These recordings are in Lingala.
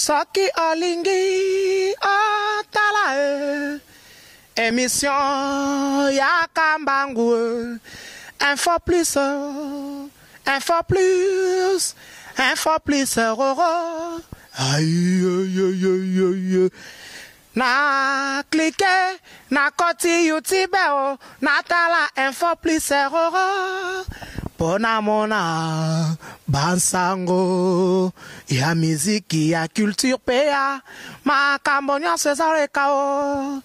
Soki olingi otala e emission ya kambangu e info plus info plus info plus roro aïe na clique na koti youtube o natala info plus roro mpo namona bansango ya miziki ya culture mpe ya makambo nyonso ezaleka o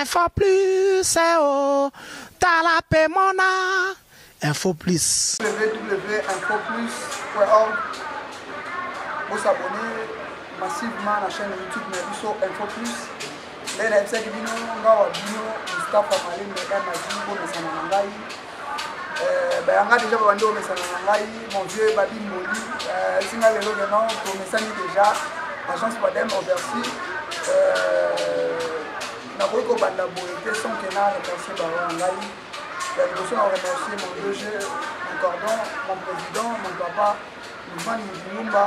info plus o tala mpe mona info plus. www.infoplus.org bosabone massivement na chaîne youtube na biso info plus nde nayebisaki bino nga wa bino mustapha malembe madi bomesana na ngai eh, bayanga deja babandi komesana na ngai mon vieux babi moli eh, esinga lelo ke non tomesani deja agence badem oversi eh, nakoki kobanda boye te sans ke na remercier bango na ngai ya liboso na remercier mon dg mon cordon mon président mon papa Luvani Mujingumba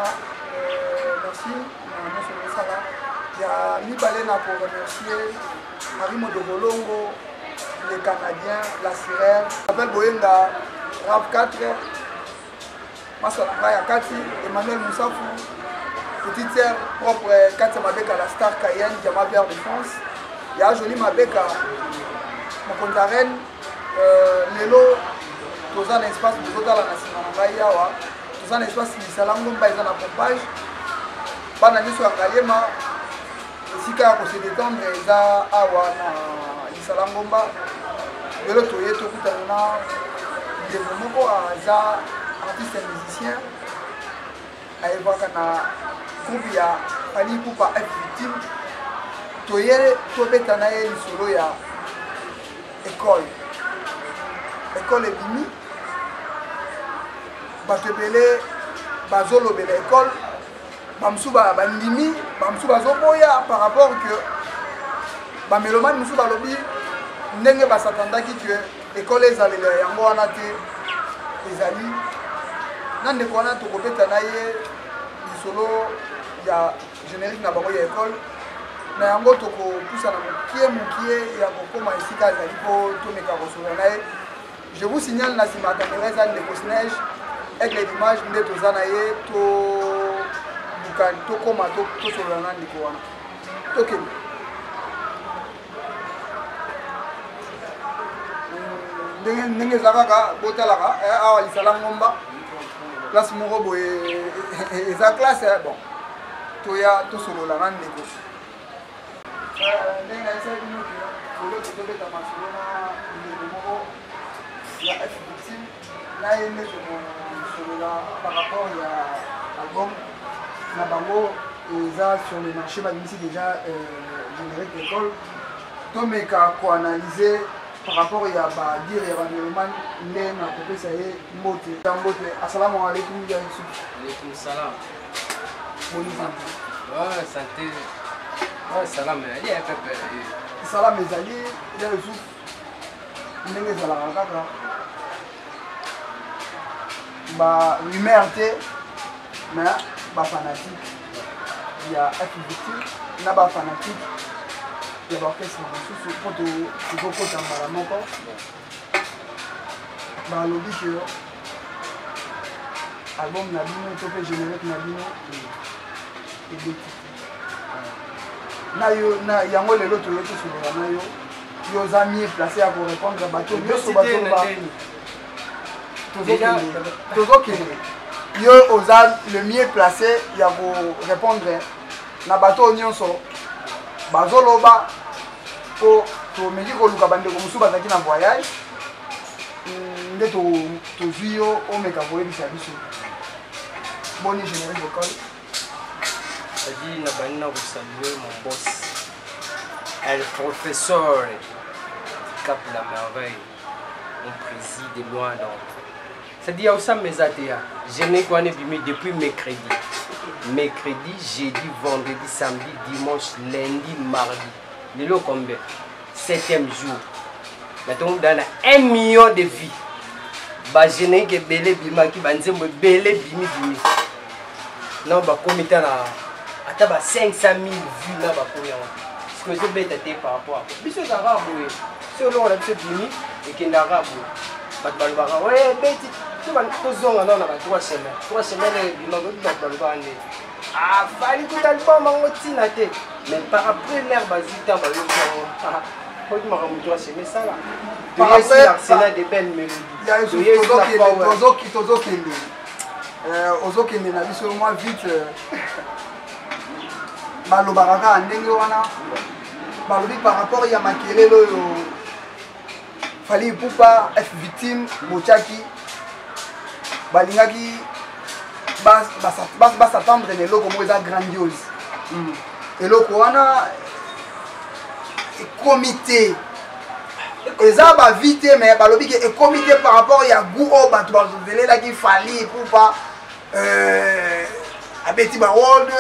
merci na nyonso bosala ya mibale na ko remercier Marie Modokolongo le Canadien la Sirène Appel Boyenga Rav 4 masa na ngai ya kati Emmanuel Musafu petite sœur propre kati ya mabeka la star Cayenne diamant vert de France ya Jolie Mabeka mokonzi ya reine Euh, lelo toza na espace bozotala na nsima na ngai awa toza na espace lisala ngomba eza na pompage bana nyonso ya ngaliema esika ya kose detendre eza awa na lisala ngomba lelo toye tokutana na ndeko moko aza artiste musicien ayebaka na groupe ya Fally Ipupa F victime toye tobeta na ye lisolo ya école école ebimi bato ebele bazolobela école bamosusu bandimi bamosusu bazoboya par rapport que bamelomani mosusu balobi ndenge basatandaki que ekole ezalela yango wana te ezali na ndeko wana tokobeta na ye lisolo ya générique na bango ya ekole na yango tokopusana mokie mokie ya kokóma esika azali mpo tomeka kosolola na ye. Je vous signale na nsima ya kamera eza ndeko Sneige aigle d'image nde toza na ye toluka tokóma tosolola na ndeko wana tokende. Ndenge ndenge eza kaka botalaka eh, awa lisala ngomba place moko boye eh, eh, eza classe bon toya tosolola na ndeko ndenge nayebisaki bino ke lelo tozobeta masolo na ndeko moko ya F victime na ye nde tokosolola par rapport ya album na bango eza sur le marché babimisi déjà générique école tomeka koanalyse par rapport ya badire ya bamelomane nde nakopesa ye mbote ya mbote. Assalamu alaikum ya Yusuf. Alaikum salam. Boni santé? Ouais, santé. Ouais, salam. Il y a pepe. Salam ezali ya Yusuf ndenge ezalaka kaka ba rumeur te mais bafanatique ya F victime na bafanatique ya baorchestre mosusu mpo tozokota mbala moko balobi ke album na bino to mpe générique na bino ebeti na yo na yango lelo toye tosolola na yo. Yo oza mieux placé ya korépondre bato nyonso bazoloba. Tozokende, yo oza le mieux placé ya korépondre na bato oyo nyonso bazoloba mpo tomeki koluka bandeko mosusu bazalaki na voyage nde tozwi yo omeka koyebisa biso boni générique d'école. C'est-à-dire, nabandi na kosaluer mon boss, El Professeur Cap la Merveille, mon président de loin. Donc c'est-à-dire osamba eza te ya générique wana ebimi depuis mercredi, mercredi, jeudi, vendredi, samedi, dimanche, lundi, mardi, lelo combien? Septième jour na ntongo da na 1 million de vues. Bagénérique ebele ebimaki, banzembo ebele ebimi bimi non bakomi ta na Ata ba 500 000 vues na bakomi yango sikoyo ezobeta te par rapport ako biso ezalaka boye. So eloko na biso ebimi, ekendaka boye, bato balobaka we beti. Tozonga nao na ba 3 semaine, 3 semaine ebimaka, oyebi bato balobaka nde afali kuta album yango ntina te. Mais par après l'air bazwi temps, bayoki yango, oyebi makambo 3 semaine esala. Toyesi arsenal de belles mélodies. Tozokende, ozokende na biso mwa vite. Balobaka kaka ndenge wana, balobi par rapport ya makelele oyo Fally Ipupa F Victime botiaki, balingaki bas'attendre na eloko moko eza grandiose. Eloko wana ekomi te, eza bavi te, mais balobi ke ekomi te par rapport ya goût oyo bato bazelelaki Fally Ipupa. Abeti baworld,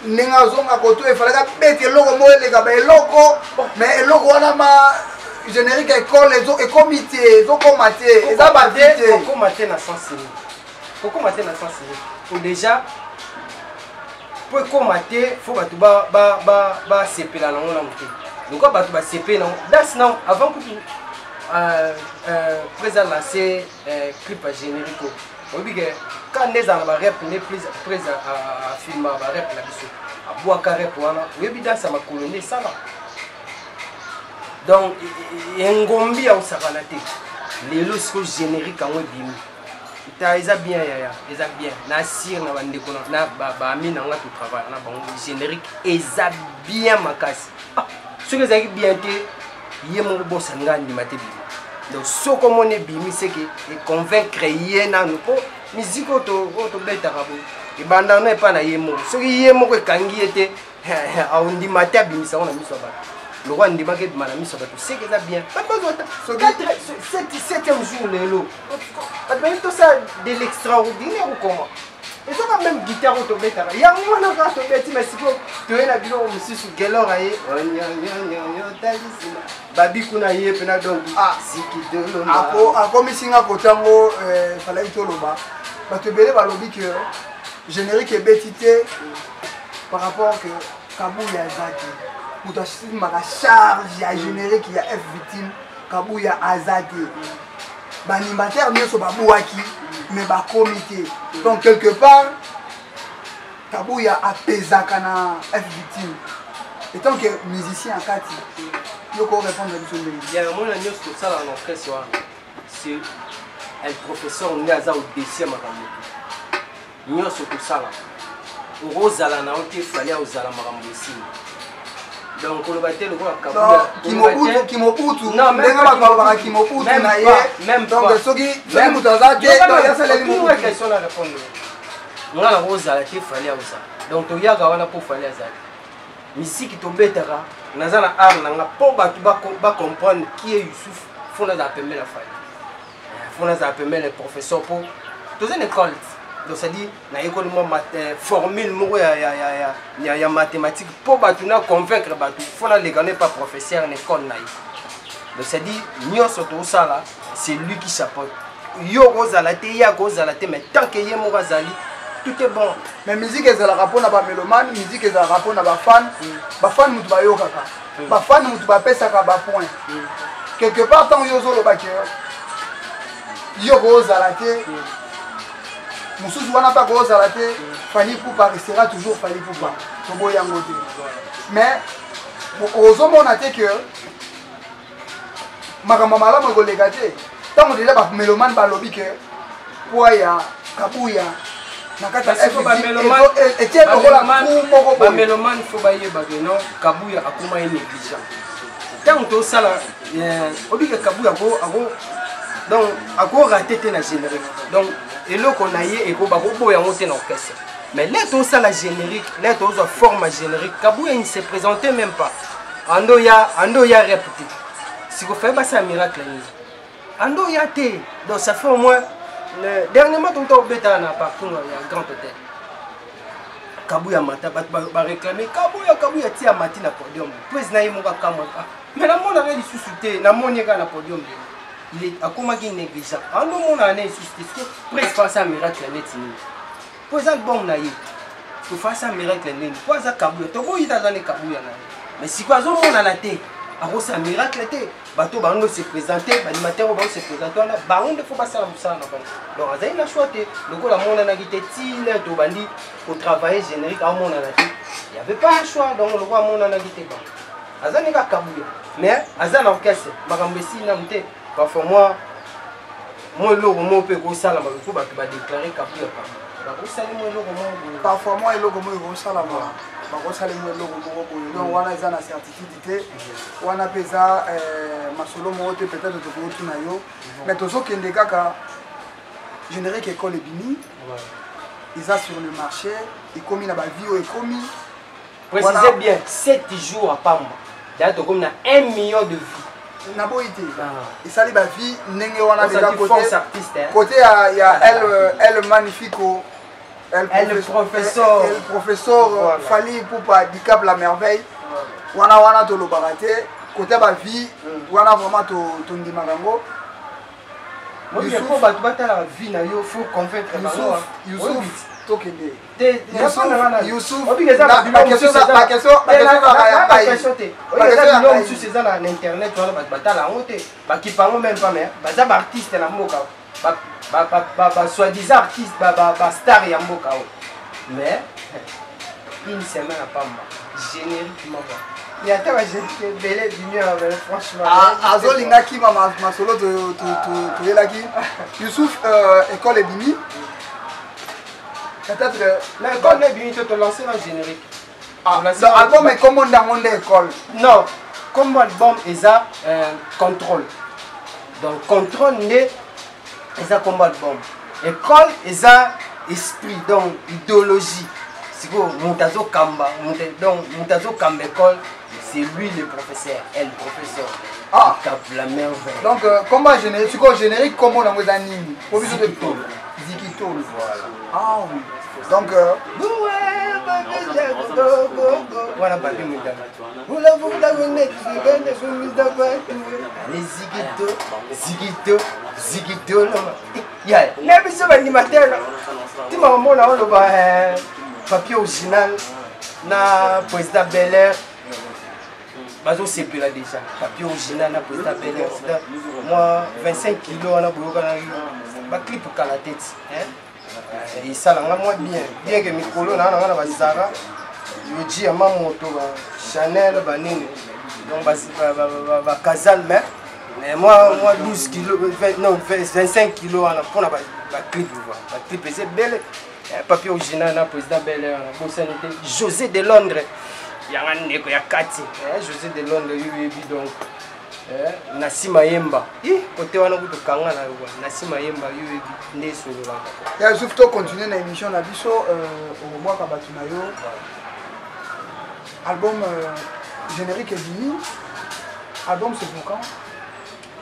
ndenge azonga koto, efalaki abeti eloko moko eleka baeloko, mais eloko wana ma générique école ekomi te, ezokoma te, eza bavi te. Kokoma te na sens nini? Kokoma te na sens nini? Po déjà po ekóma te, fo bato basepela nango nanu te. Lokola bato basepeli nango danse nango avant kutu président lancé clip ya générique oyo, oyebi ke ka nde ezala na barep nde président afilmaka barep na biso, abwaka rep wana, oyebi danse ya makolo nde esala. Donc engombi ya kosakana te. Lelo sikoyo générique yango ebimi ta, eza bien yaya, eza bien na sire na bandeko na baami na nga totravaille na bango. Générique eza bien makasi. Ah, soki ezalaki bien te, ye moko bosani nga andima te bima. Donc soki omoni ebimi, seke econvaincre ye nanu, mpo musique oyo tobetaka boye ebandaka na epai na ye moko. Soki ye moko ekangi ye te, aondima te abimisa yango na miso ya bato. Lokwa andimaki ebima na miso ya bato, seke eza bien. Bato bazwa septième jour lelo, bato bayebi tosala de l'extraordinaire. Okoma ezaka même guitare oyo tobetaka yango wana kaka tobeti, mais sikoyo toye na biloko mosusu. Gelor aye onyonyonyo, tali nsima babi kuna ye mpena, donc zikidoloma. Akomisi nga kotango falaki toloba. Bato ebele balobi ke générique ebeti te par rapport que Kabuya aza te, moto asimbaka charge ya générique ya F Victime. Kabuya aza te, baanimateur nyonso babwaki, mais bakomi te. Donc quelque part Kabuya apezaka na F Victime. Etant que musicien akati, yo korépondre biso ndenge? Ya mona nyonso tosalaka na orchestre wana, c'est el professeur nde aza au-dessus ya makambo nyonso tosalaka. Okozala na yo te, Fally akozala makambo esima. Donc koloba te lokola Kimobutu, ndenge bato balobaka kimobutu na ye. Donc soki moto aza te, yasaleli. Question na répondre nga, nakozala te, Fally akozala. Donc toyaka wana mpo Fally azali. Misiki tobetaka, naza na art na nga mpo bato bacomprendre qui est Youssouf. Fo nazala pembe na Fally, fo nazala pembe na professeur, mpo toza na école. Donc c'est-à-dire nayekoli mwa formule moko ya mathématique mpo bato na convaincre bato, fo naleka no epa professeur na école na ye. Donc c'est-à-dire nyonso tosala, c'est lui qui chapeaute. Yo kozala te, ye akozala te, mais tant que ye moko azali, tout est bon. Mais musique ezalaka mpona bamélomane, musique ezalaka mpona bafan. Bafan mutu bayokaka, bafan mutu bapesaka bapoint quelque part. Ntango yo ozoloba ke yo kozala te, mosusu wana mpe akozala te, Fally Ipupa restera toujours Fally Ipupa, toboyi yango te. Mais ozomona te ke makambo malamu ekoleka te ntango deja bamélomane balobi ke poids ya Kabuya na kati ya etie lokola trou moko? Bamélomane fo bayeba ke non, Kabuya akóma ye négligent. Ntango tosala, obike Kabuya ako donc akorater te na générique. Donc eloko na ye bakoboya yango te na orchestre. Mais là tosala générique, là tozwa forme générique, Kabuya ne se présentait même pas. Ando ya, ando ya rep te. Sikofaye basala miracle nini? Ando ya te. Donc ça fait au moins le dernièrement touta obeta na parking ya Grand Hôtel, Kabuya mata, bato baréclame Kabuya, Kabuya ti amati na podium. Président ye moko akamwa, mais namonaka lisusu te, namoni ye kaka na podium lelo. Akomaki négligent, ando omonaka ne lisusu te. Siko presque asa miracle ya neti nini? Po eza album na ye. Tofasa miracle ndeni po aza Kabuya, toboyi te, aza nde Kabuya na ye, mais sikoyo azomonana te, akosala miracle te. Bato bango se présente, baanimateur oyo bango se présente wana, bango nde fo basala mosala na bango. Donc azali na choix te, lokola amonanaki te tina tobandi kotravaille générique, amonana te, y avait pas un choix. Donc lokola amonanaki te, bango aza ndenge Akabuya, mais aza na orchestre, makambo esili nanu te. Parfois mwa eloko moko mpe ekosalama, mpo bato badéclare Kabuya, Kabuya, bakosali mwa eloko moko boye. Parfois mwa eloko moko ekosalama, bakosali mwa eloko moko boye. Donc wana eza na certitude te, wana mpe eza masolo moko te, peut-être tokotuna yo, mais tozokende kaka. Générique école ebimi, eza sur le marché, ekomi na bavie oyo ekomi. Précisez bien, 7 jours à pamba d'ailleurs tokomi na 1 million de vues. Naboyi te, esali bavie ndenge wana déjà. Côté artiste, hein? Côté ya El Magnifico, El, El professeur. El professeur, voilà. Fally Ipupa Dicap la Merveille, wana wana tolobaka te, côté bavie wana vraiment tondimaka yango. Mpo bato batalaka vie na yo, faut convaincre bango. Yusuf, tokende. Yusuf, mosusu eza na internet wana, bato batala yango te, bakipa yango même pas, mais baza baartiste na mboka, basoi-disant artiste, bastar ya mboka oyo. Mais une semaine à pamba, générique moko ya ata bagénérique ebele ebimi, franchement. Azolinga kima masolo toyelaki. Yusuf, école ebimi peut-être. Na école na ebimi te, tolance na générique. Ah, album ekombo ndango nde école? Non, kombo album eza Contrôle. Donc Contrôle nde eza kombo album, école eza esprit, donc idéologie. Sikoyo moto azokamba, donc moto azokamba école, c'est lui le professeur, el professeur. Ah. Cap la Merveille. Donc kombo générique, sikoyo générique kombo nango eza nini? Po biso Zikitolo. Zikitolo. Voilà. Ah oui, donc wana babi mundanga, zigito zigito zigito ya na biso baanimateur ntima omona oloba papier original na président Belair, bazosepela déjà. Papier original na président Belair, mwa 25 kilo wana boyokanaki baclip kala te ti esalanga mwa bien, bien que mikolo naa nanga na bazara yoji ya mamoto, ba Chanel, banini, donc bakazal, mais moi 12 kilo, 20, non, 25 kilo wana mpona baclip, baclip eza ebele. Papier original na président Belair, na bosani te José de Londres, yanga ndeko ya kati, José de Londres, yo yebi. Donc na nsima yemba kote wana kutu kanga na yo, na nsima yemba, yo yebi nde esololaka. Ya Yusuf, tocontinue na émission na biso. Okobwaka bato na yo, album, générique ebimi, album c'est pour quand?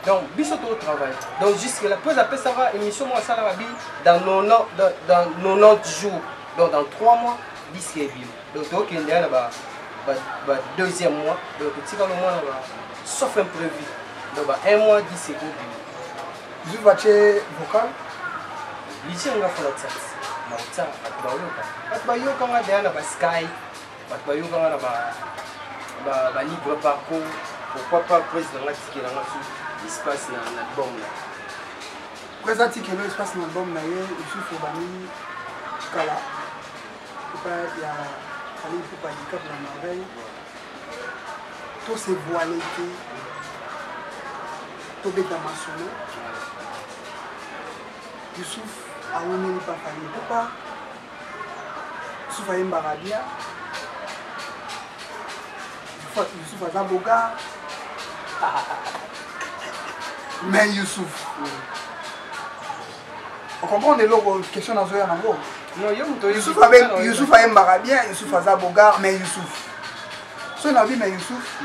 Donc biso totravaille, donc jusque là mpo apesaka émission moko asalaka bi dans 90, dans 90 jours, donc dans 3 mois disque ebima. Donc tokende ya na ba deuxième mois, donc totikala mwana ba, sauf imprévu, donc ba un mois disque ekobima. Yusuf atie vocal. Litie nga fola tia na otia, bato bayoka, bato bayokanga deya na basky, bato bayokanga na balibre parcours. Pourquoi pas président nga tikelanga su espace na album na Président tikelo espace na album na ye. Yusuf, obandi kala epai ya Fally Ipupa Dicap la Merveille, to se voile te, tobeta masolo. Yusuf awumeli pa Fally Ipupa. Yusuf ayembaka bien, Yusuf aza boga, mais Yusuf, ocomprendre eloko question nazoya nango? Yusuf ayembaka bien, Yusuf aza bogar, mais Yusuf, soki nabi, mais Yusuf,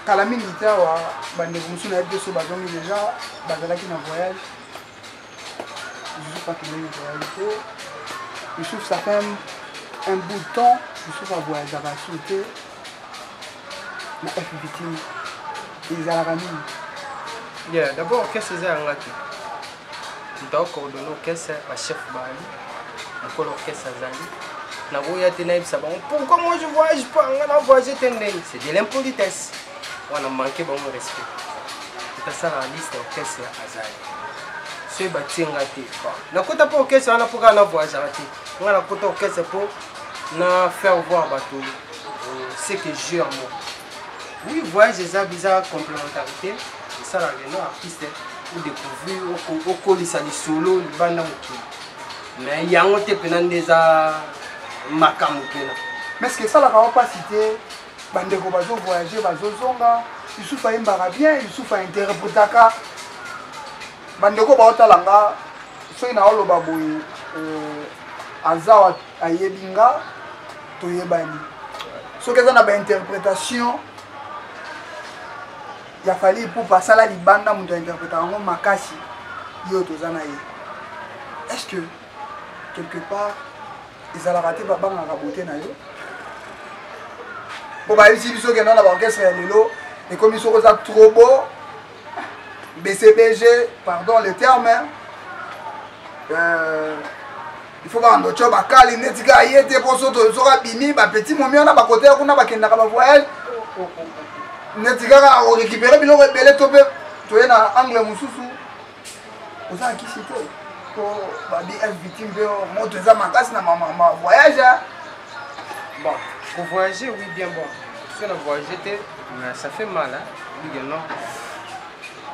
kala mingi te awa, bandeko mosusu nayebi te so bazongi déjà, bazalaki na voyage. Yusuf akendeki voyage te. Yusuf, ça fait un bout de temps Yusuf avoyageaka su te na FVT, ezalaka nini? Yeah, d'abord orchestre eza yanga te. Moto akocoordonne orchestre, bachef baali, mokolo orchestre azali. Nakoya te nayebisa bango pourquoi moi je voyage pas, nga na voyage te ndenge. C'est de l'impolitesse. Wana manque bango respect. Moto asalaka liste ya orchestre azali. Soki batie nga te, nakota mpo orchestre wana mpo kaka na voyageaka te. Nga nakota orchestre mpo na faire voir bato ce que j'ai en moi. Oui, voyage eza biza complémentarité, esalaka lelo artiste odécouvrir, okolisa lisolo libanda mokili. Mais yango te mpena nde eza makambo mpena. Mais ce que esalaka wa mpasi te, bandeko bazovoyage, bazozonga, Yusufu ayembaka bien, Yusufu ainterpretaka, bandeko baotala nga, soki naoloba boye, aza ayebi nga, toyebani. Soki eza na bainterprétation ya Fally Ipupa asala libanda, moto ainterprétaka yango makasi, ye toza na ye. Est-ce que quelque part ezalaka te babangaka bote na yo, mpo bayebisi biso kenda na baorchestre ya lelo ekomi soki oza trop beau, BCBG, pardon le terme, il faut bando tio bakali neti kaka ye te, mpo soki abimi, bapetit momi wana bakote kuna bakendaka bavoyage neti kaka orécupere biloko ebele, to mpe toye na angle mosusu, oza na kisi te, po babi f victime mpe moto eza makasi na ma voyage. Bon, pour voyager, oui, bien bon. Si on a voyagé, mais ça fait mal, hein. Oui, non.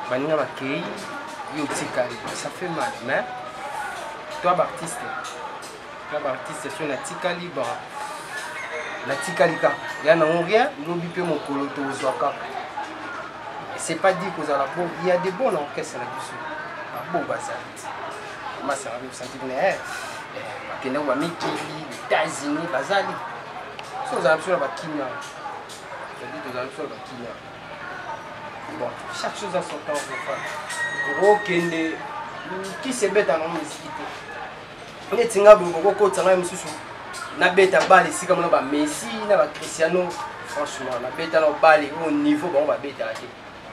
Baninga bakei, yo otikali, ça fait mal. Mais toi, artiste, toi, artiste, si on a tikali, bon, natikali kaka ya nango rien, lobi mpe mokolo tozwa kaka. C'est pas dit kozala bon, il y a des bons na orchestre na biso, babo bazali ti masanga mpe santi bina, bakendaki bamikili, États-Unis, bazali so ozala biso na bakimia, c'est-à-dire tozala biso na bakimia. Bon, chaque chose a son temps. Okokende kisi ebeta nango miziki te, neti nga boye bokokotisa ngai mosusu nabeta bale esika mona bamessi na bacristiano. Franchement, nabeta na bale oyo niveau bango babetaka te,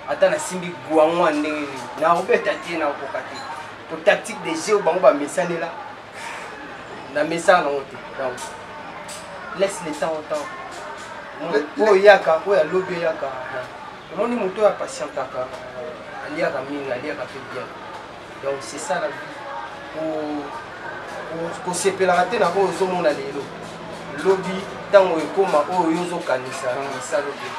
ata nasimbi gwangwa ndenge nini, nakobeta te, nakokoka te, po tactique de jeu bango bamesanela, namesana nango te. Donc laisse le temps au temps. Oyo eyaka, oyo alobi eyaka. Omoni, moto oyo apatientaka aliaka mingi, aliaka mpe bien. Donc c'est ça la vie. Kosepelaka te na oyo ozomona lelo, lobi ntango ekóma oyo yo ozokanisa esalo te.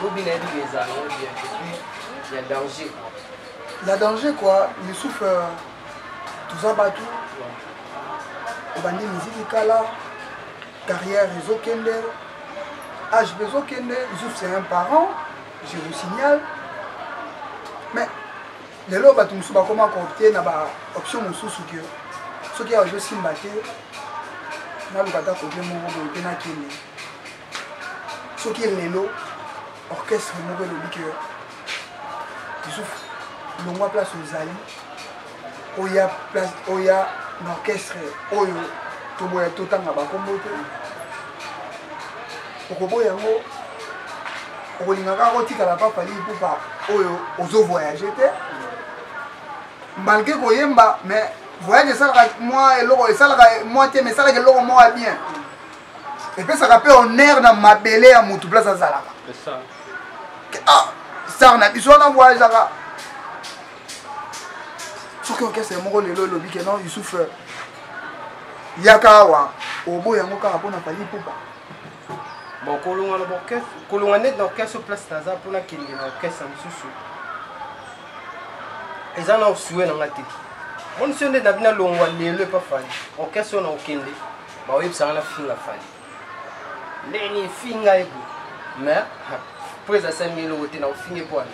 Lobi nayebi ke ezala nango bien. Et puis ya danger quoi. Ya danger quoi. Yusuf, toza bato obandi miziki kala, carrière ezokende, âge mpe ezokende. Yusuf, c'est un parent, je vous signale. Mais lelo bato mosusu bakoma koopte na baoption mosusu ke soki awa ezosimba te, naluka ata kote moko boye mpe nakende. Soki lelo orchestre moko elobi ke Yusuf, longwa place ozali, oya place, oya na orchestre oyo toboya totanga bakombo te, okoboya yango? Okolinga kaka kotikala pa Fally Ipupa oyo ozovoyage te, malgré koyemba? Mais voyage esalaka mwa eloko, esalaka mwa te, mais esalaka eloko moko ya bien, epesaka mpe honneur na mabele ya motu place azalaka. Ah, star na biso wana voyageaka. Soki orchestre moko lelo elobi ke non, Yusuf, yaka awa, oboya yango kaka mpona Fally Ipupa? Bon, kolonga na baorchestre, kolonga neti na orchestre place naza mpona kende na orchestre mosusu, eza na osue na nga te. Moni so nde na bino alongwa lelo epa Fally, orchestre oyo na okende, baoyebisanga na finga Fally ndeni finga ye boye, mais prese asalingi eloko te, na kofinga epo wana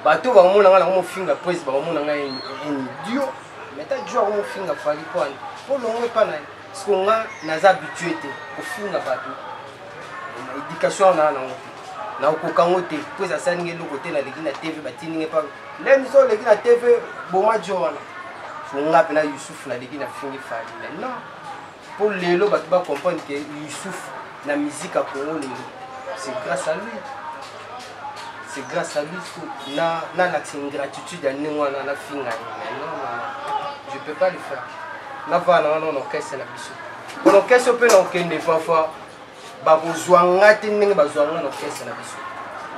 bato bakomona nga nango mofinga prese, bakomona nga un idiot. Mais ta jo akomofinga Fally po wana po longo epa na ye, parce nga naza habitué te kofinga bato, na éducation wana nango te, nakokoka yango te. Po eza asalingi eloko te, naleki na TV, batindingi epa ndeni so oleki na TV boma jo wana, so nga mpena Yusuf naleki na fingi Fally. Mais non, mpo lelo bato bacomprendre ke Yusuf na musique ya Congo lelo, c'est grâce à lui, c'est grâce à lui. Nalakisa ingratitude ya ndenge wana, nafinga ye? Mais non, non, non. peux pas le faire. Navanda wana na orchestre na biso. Pona orchestre mpe na okende fafa bakozwa nga te ndenge bazwa nga na orchestre na biso.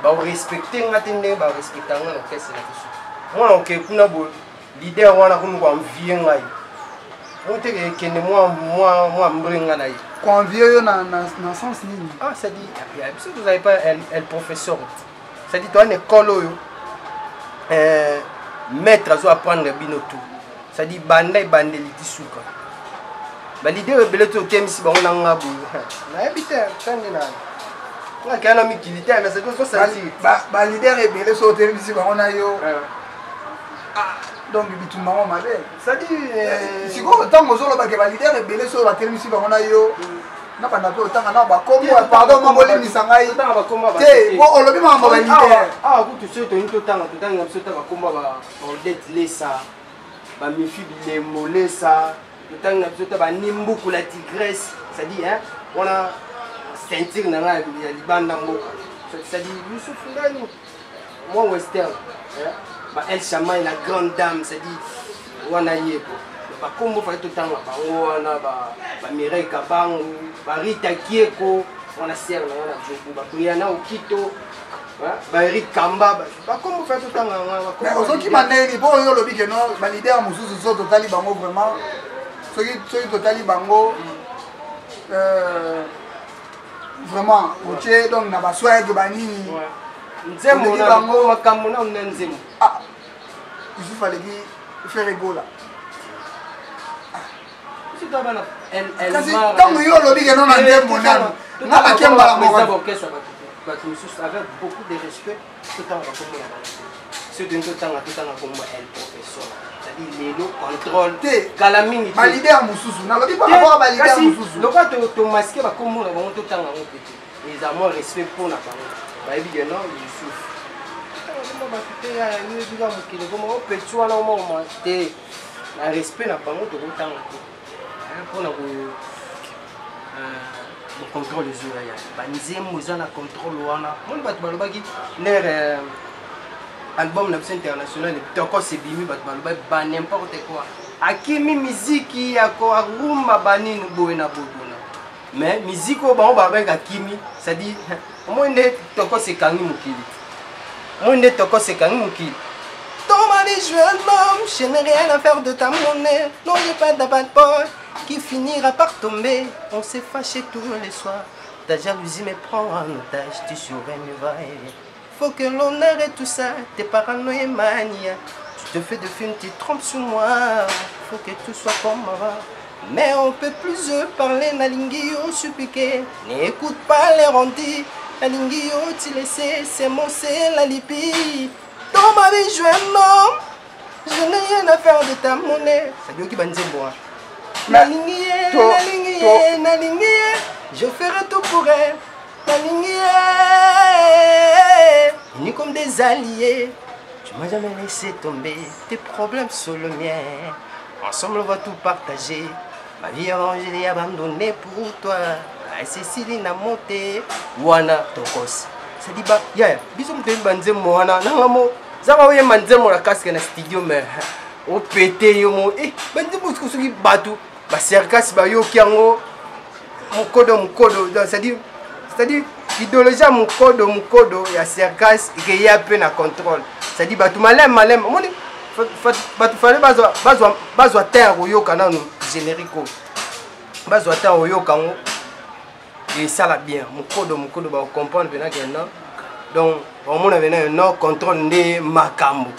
Bakorespecte nga te ndenge barespecta nga na orchestre na biso. Mwana oke kuna boye leader wana akomi koenvie ngai. Moteke ekende mwa mwa mwa mbrenga na ye. Koenvie yo na, na, na sens nini? Ah, c'est dit, biso tozali pas el, el professeur. C'est dit toa na école oyo euh, maître azo apprendre bino tout. C'est dit banda ebandeli ti suka. Ba leader ebele to otemisi bango na nga boye. Nayebi te kande na nga kaya na mikili te mais c'est ozo sentir. Ba, ba leader ebele so otemisi bango na yo. Ah, donc bitumba ngo mabe. C'est dit euh, sikoyo ntango ozolobake ba leader ebele so batelemisi bango na yo. Nabanda mpe otanga na bakombo ya pardon mwa bolimbisa ngai te po olobi makambo ba leader. Awa kutu soki tolingi totanga totanga biso ta bakombo ba Odette Lesa, ba Mifi Bilembo Lesa, totangi na biso ta ba Nimbuku la tigresse, c'est-à-dire hein, wana ceinture na ngai ya libanda mboka. C'est-à-dire Youssouf Ngani, moi western, hein, ba El Shamay la grande dame, c'est-à-dire wana ye ko. Bakombo fallait totanga bango wana ba ba Mireille Kabangu, ba Rita Kieko, wana sœur na wana Djobu, ba Brianna Okito, ba Eric Kamba, bakombo fallait totanga wana. Mais ozokima ndenge mpo oyo olobi ke no ba leader mosusu so totali bango vraiment soki soki totali bango euh, vraiment otie donc na baswag banini nzembo na bango makambo na na nzembo. Ah, Youssouf aleki Ferre Gola. Kasi ntango yo olobi ke no na nzembo nanu nga nakembala moko bato mosusu avec beaucoup de respect totanga bakombo na bango te soki tolingi totanga totanga kombo el professeur c'est-à-dire lelo contrôle te kala mingi te balider mosusu nalobi par rapport a balider mosusu lokola tomaske bakombo na bango totanga yango pe te eza mwa respect mpo na bango bayebi ke non Youssouf totanga bato te yoyebi ka mokili koma opeti wana omaoma te na respect na bango tokotanga te mpona ko contrôle ezoya ya banzembo eza na contrôle wana moni bato balobaki lere album na biso international tokos ebimi bato balobaki ba n'importe quoi akimi miziki ya ko arumba banini boye na boye bona mais miziki oyo bango balobaki akimi c'est-à-dire omoni nde tokos ekangi mokili omoni nde tokos ekangi mokili. Dans ma vie, je suis un homme, je n'ai rien à faire de ta monnaie. Non, j'ai pas de bad boy qui finira par tomber. On s'est fâché tous les soirs. Ta jalousie me prend en otage, tu saurais me va-et-vient. Faut que l'on arrête tout ça, tes paranoïa mania. Tu te fais de films, tu trompes sur moi. Faut que tout soit comme avant. Mais on peut plus parler, nalingi yo suppliquer. N'écoute pas les rondis, nalingi yo tu laisser, c'est mon c'est la lipi. Dans ma vie, je suis un homme, je n'ai rien à faire de ta monnaie. Ça dit qui banzembo. Nalingi ye, nalingi ye, nalingi ye, je ferai tout pour elle. Nalingi ye, unis comme des alliés. Tu m'as jamais laissé tomber, tes problèmes sont le mien. Ensemble on va tout partager. Ma vie avant je l'ai abandonnée pour toi. Cécile na monté wana tokos. C'est dit ba ya biso mutu ba nzembo wana nanga mo zaba oyemba nzembo na casque na studio mais opete yo mo eh ba nzembo soki bato ba serkas bayoki yango mokodo mokodo donc c'est-à-dire idéologie ya mokodo mokodo ya serkas ekeya mpe na contrôle, c'est-à-dire bato maleme maleme omoni bato fale bazwa temps ya koyoka nanu générique oyo bazwa temps ya koyoka yango esala bien mokodo mokodo bakocomprendre mpena ke non donc omona mpena non contrôle nde makambo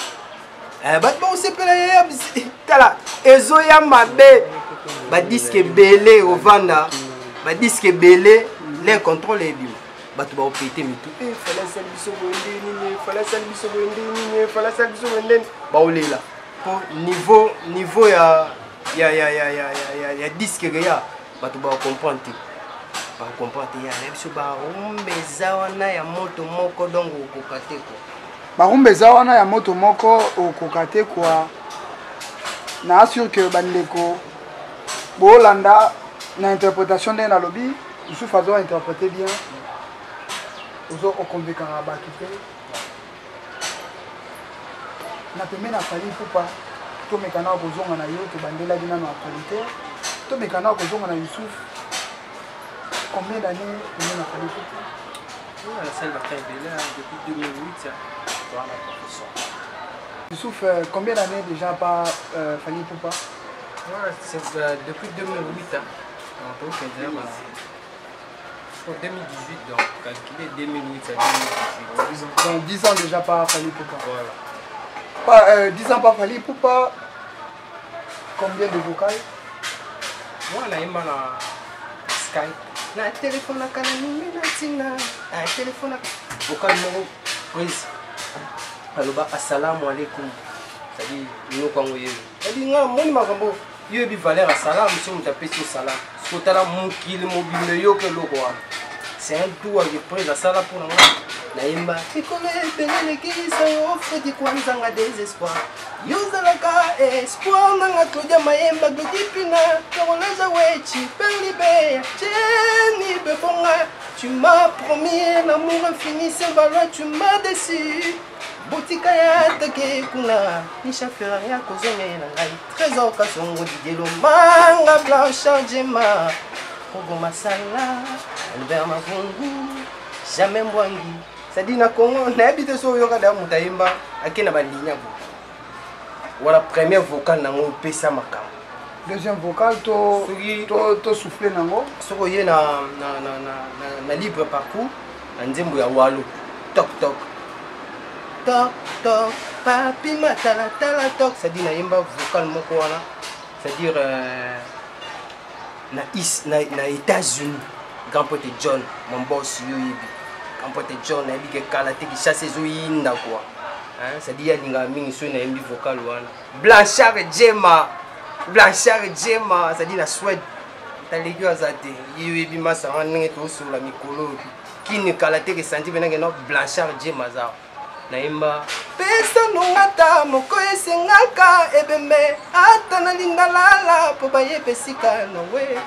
bato bakosepela ye tala ezoya mabe badiske ebele ovanda badiske ebele le contrôle ebima bato baopete mitu fala asali biso boye nde nini fala asali biso boye nde nini fala asali biso boye nde baolela po niveau ya ya ya ya ya ya ya diske ya bato bakocomprendre te bakocomprendre te ya na biso barumba eza wana ya moto moko donc okoka te ko barumba eza wana ya moto moko okoka te kwa na assure que bandeko bolanda na interprétation ndenge nalobi Youssouf azo interpréter bien ozo okonvekaka bato te na pembeni na Fally Ipupa. Tomeka na kozonga na yo, tobandelaki nano actualité. Tomeka na kozonga na Youssouf. Combien d'années combien na Fally Ipupa? Nasali baka ebele depuis 2008 towana professeur. Youssouf, combien d'années déjà pas Fally Ipupa? Ouais, c'est depuis 2008. Hein. Donc, 2018, donc calculé 2008 à 2018. Donc 10 ans déjà pas Fally Ipupa. Voilà. Pas, 10 ans pas Fally Ipupa. Combien de vocales? Moi, na na Skype. Na téléphone na nini na tina. Na téléphone vocal moko prise. Aloba assalamu alaikum. C'est-à-dire noko yango yeyo. C'est-à-dire nga moni makambo yo yebi valeur ya salam so moto apesi yo salam. Soki otala mokili mobimba eyoka eloko wana. C'est un doux que prise asala mpona nga. Nayemba mikolo ebele elekisa yo Fredi Kwanzanga désespoir. Yo ozalaka espoir nanga Claudia Mayemba Glodi Pina Caroleza Wechi Perlibeya Jenny Bebonga. Tu m'as promis un amour infini sans valeur, tu m'as déçu. Botika ya teke kuna Misha Ferrari akozongela ngai Trésor Kasongo Didier Lomanga Blanchard Djema Kogo Masala Albert Mavungu Jamais Mbwangi. C'est-à-dire na Congo nayebi te so oyoka da moto ayemba ake na balinya bo wana première vocal nango opesa makambo. Deuxième vocal to to to souffler nango. Soki oye na libre parcours na nzembo ya Walo tok tok tok tok papi matala tala tok, c'est-à-dire nayemba vocal moko wana, c'est-à-dire na États-Unis grand pote John mon boss yo yebi grand pote John nayebi ke kala te Kinshasa ezoyinda quoi, hein, c'est-à-dire alingaka mingi soki nayembi vocal wana. Blanchard Djema, Blanchard Djema, c'est-à-dire na Suède taleki aza te ye oyebi masanga ndenge tosola mikolo kini kala te kesanti mpenake no Blanchard Djema aza nayemba pesa nongata moko esengaka ebembe ata na lindalala po bayeba esika nawe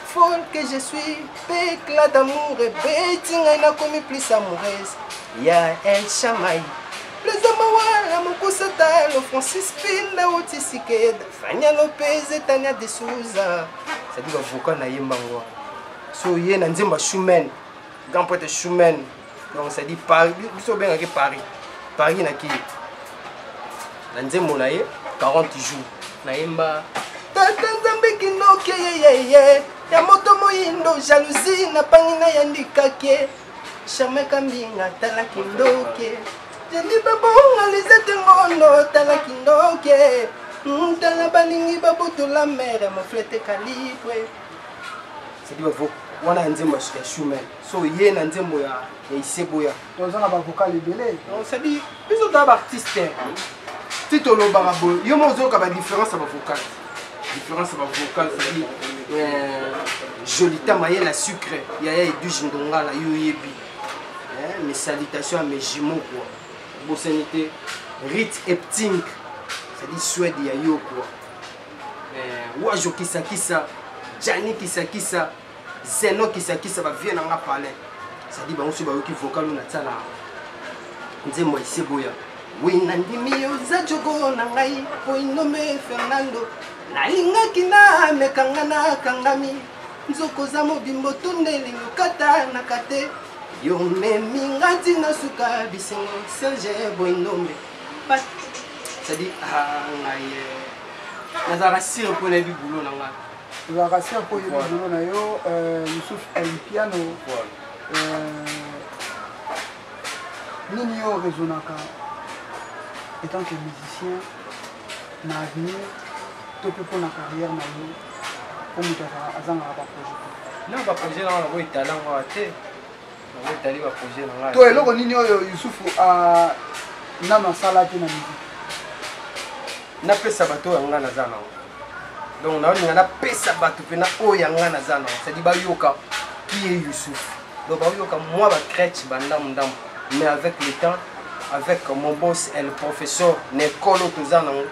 folle que je suis pe éclat d'amour ebeti ngai nakomi plus amoureuse ya El Shamai Plaza Mawala Mokusa Talo Francis Pinda Otisikeda Fania Lopez Tania de Souza. C'est-à-dire vocal na yemba ngo so ye na nzemba Schumann grand poète Schumann, donc c'est dit Paris biso bengaki Paris Paris na ki na nzembo na ye 40 jours na yemba tata nzambe kindoki yeyeye ya moto moyindo jalousie na pangi na yandikake Charme Kambinga tala kindoki Jenny Babonga Lisette Ngondo tala kindoki tala balingi babotola mere moflete calibre. C'est dit bavo wana ya nzembo ya Schumann so ye na nzembo ya Iseboya toza na bavocal ebele. Donc c'est dit biso toza baartiste ti tolobaka boye yo mo ozoyoka badifférence ya bavocal, différence ya bavocal, c'est dit Jolita Mayela Sucre Yaya Eduge Ndongala yo yebi mes salutations à mes jumeaux quoi bosani te Rit Epting c'est dit Suède ya yo quoi Wajo Kisakisa Gianni Kisakisa Zeno Kisakisa ba vie nanga palais c'est dit bango so bayoki vocal na tsala nzembo ya Iseboya oui nandimi oza jogo na ngai po inome Fernando nalingaki na mekanga na kangami nzoko za mobimbo tondeli lokata na kate yo memi nga ntina suka bisengo Serge Boindombe c'est-à-dire ngai nazalaka sire mpo nayebi boulot na ngai. Ozalaka sire mpo oyebi boulot na yo. Youssouf El Piano, nini yo raisonnaka étant que musicien na avenir to mpe mpona carrière na yo mpo moto azangaka baprojet te? Non, baprojet nanga nango etalango awa te, nango etali baprojet na ngai. To eloko nini oyo Yusufu nano asala te na musique? Napesa bato oyo ya ngai naza nango, donc naolinga napesa bato mpena oyo ya ngai naza nango, c'est-à-dire bayoka qui est Youssouf, donc bayoka mwa bacrèche bandambu ndambu, mais avec le temps, avec mon boss et le professeur na ekolo toza nango,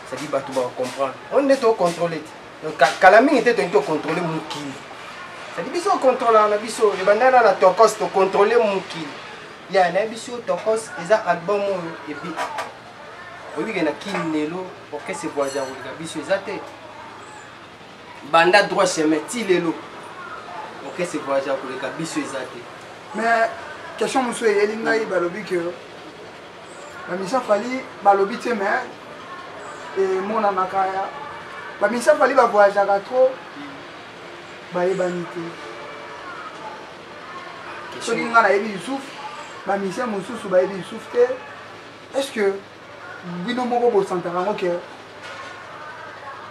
c'est-à-dire bato bakocomprendre oyo nde tocontrôle te. Donc kala mingi te tolingi tocontrôle mokili, c'est-à-dire biso ocontrôlaka na biso ebandana na tokos tocontrôle mokili ya nayebi biso tokos eza album oyo ebi Oyebi ke na Kin lelo orchestre voisin koleka biso eza te. Banda droit chemin ti lelo orchestre voyage koleka biso eza te. Mais question mosusu eyeli ngai, balobi ke bamisa Fally, balobi te, mais emonanaka bamisa Fally bavoyageaka trop, bayebani te. Soki ngai nayebi Yusuf, bamusicien mosusu bayebi Yusuf te. Est ce que bino moko bosantaka yango ke